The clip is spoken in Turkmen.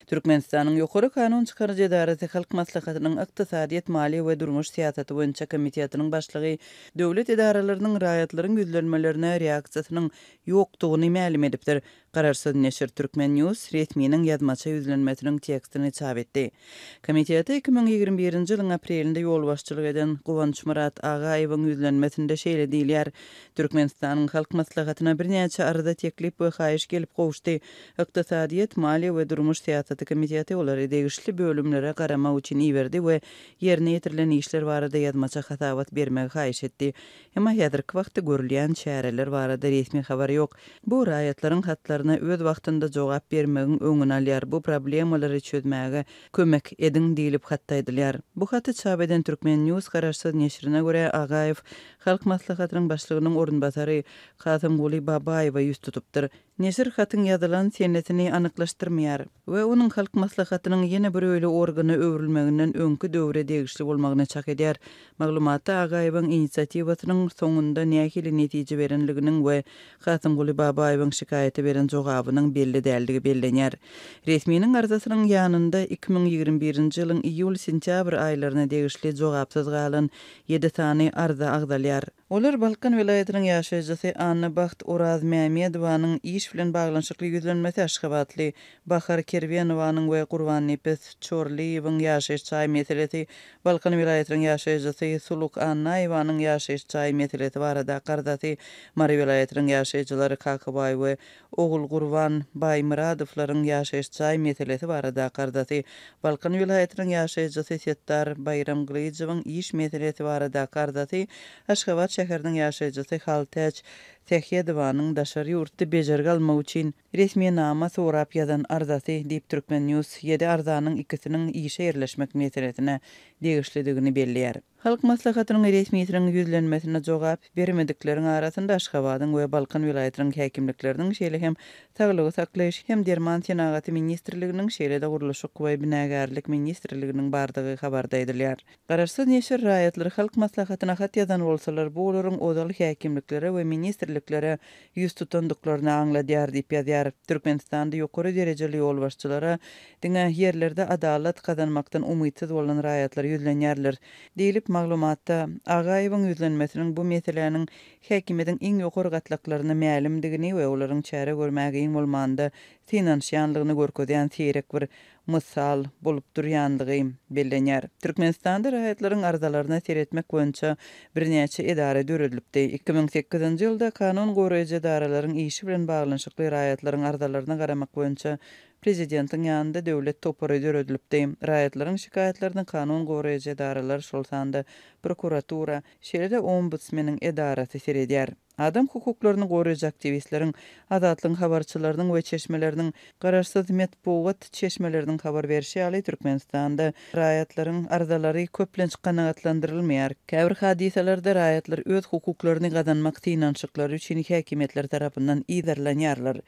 Türkmenistanyň Ýokary kanun çykaryjy edarasy Halk Maslahatynyň Ykdysadyýet, maliýe we durmuş syýasaty boýunça komitetiniň başlygy döwlet edaralarynyň raýatlaryň ýüzlenmelerine reaksiýasynyň ýokdugyny mälim edipdir. Garaşsyz neşir Turkmen. News resminiň ýazmaça ýüzlenmesiniň tekstini çap etdi. Komitete 2021-nji ýylyň aprelinde ýolbaşçylyk eden Guwançmyrat Agaýewiň ýüzlenmesinde şeýle diýilýär, Türkmenistanyň Halk Maslahatyna birnäçe arza, teklip we haýyş gelip gowuşdy. Ykdysadyýet, maliýe we durmuş syýasaty komiteti olary degişli bölümlere garamak üçin iberdi we ýerine ýetirilen işler barada ýazmaça hasabat bermegi haýyş etdi. Emma häzirki wagtda görülýän çäreler barada resmi habar ýok. Bu raýatlaryň hatlaryna öz wagtynda jogap bermegiň öňüni alýar, bu problemalary çözmäge kömek ediň diýlip hatda aýdylýar. Bu haty çap eden Turkmen. News garaşsyz neşirine görä, Agaýew Halk Maslahatynyň başlygynyň orunbasary Kasymguly Babaýewe ýüz tutupdyr. Neşir hatyň ýazylan senesini anyklaşdyrmaýar we onuň Halk Maslahatynyň ýene bir öýli organa öwrülmeginden öňki döwre degişli bolmagyny çak edýär. Maglumatda Agaýewiň inisiatiwasynyň soňunda nähili netije berenliginiň we Kasymguly Babaýewiň şikaýata beren jogabynyň belli däldigi bellenýär. Resminiň arzasynyň ýanynda 2021-nji ýylyň iýul-sentýabr aýlaryna degişli jogapsyz galan ýedi sany arza agzalýar. Olar Balkan welaýatynyň ýaşaýjysy Annabagt Orazmämedowanyň iş bilen baglanyşykly ýüzlenmesi, aşgabatly Bahar Kerwenowanyň we Gurbannepes Çorlyýewiň ýaşaýyş jaý meselesi, Balkan welaýatynyň ýaşaýjysy Suluk Annaýewanyň ýaşaýyş jaý meselesi baradaky arzasy, Mary welaýatynyň ýaşaýjylary Kakabaý we Ogulgurban Baýmyradowlaryň ýaşaýyş jaý meselesi baradaky arzasy, Balkan welaýatynyň ýaşaýjysy Setdar Baýramgylyjowyň iş meselesi baradaky arzasy, Aşgabat şäheriniň ýaşaýjysy Haltäç Sähedowanyň daşary ýurtda bejergi almak üçin resminama sorap ýazan arzasy diýip, Turkmen. News ýedi arzanyň ikisiniň işe ýerleşmek meselesine degişlidigini belleýär. Halk Maslahatynyň resmisiniň ýüzlenmesine jogap bermedikleriň arasynda Aşgabadyň we Balkan welaýatynyň häkimlikleriniň, şeýle hem Saglygy saklaýyş hem derman senagaty ministrliginiň, şeýle-de Gurluşyk we binagärlik ministrliginiň bardygy habarda aýdylýar. Garaşsyz neşir raýatlar Halk Maslahatyna hat ýazan bolsalar, bu olaryň ozal häkimliklere we ministrliklere ýüz tutandyklaryny aňladýar diýip ýazýar. Türkmenistanda ýokary derejeli ýolbaşçylara diňe ýerlerde adalat gazanmakdan umytsyz bolan raýatlar ýüzlenýärler diýlip, maglumatda Agaýewiň ýüzlenmesiniň bu meseläniň häkimiýetiň iň ýokary gatlaklaryna mälimdigini we olaryň çäre görmäge iň bolmanda synanyşýanlygyny görkezýän seýrek bir mysal bolup durýanlygy bellenýär. Türkmenistanda raýatlaryň arzalaryna seretmek boýunça birnäçe edara döredilipdi. 2008-nji ýylda kanun goraýjy edaralaryň işi bilen baglanyşykly raýatlaryň arzalaryna garamak boýunça Prezidentiň ýanynda döwlet topary döredilipdi. Raýatlaryň şikaýatlaryny kanun goraýjy edaralar, şol sanda prokuratura, şeýle-de Ombudsmeniň edarasy seredýär. Adam hukuklaryny goraýjy aktiwistleriň, Azatlygyň habarçylarynyň we çeşmeleriniň, garaşsyz metbugat çeşmeleriniň habar berşi ýaly, Türkmenistanda raýatlaryň arzalary köplenç kanagatlandyrylmaýar. Käbir hadysalarda raýatlar öz hukuklaryny gazanmak synanyşyklary üçin häkimiýetler tarapyndan yzarlanýarlar.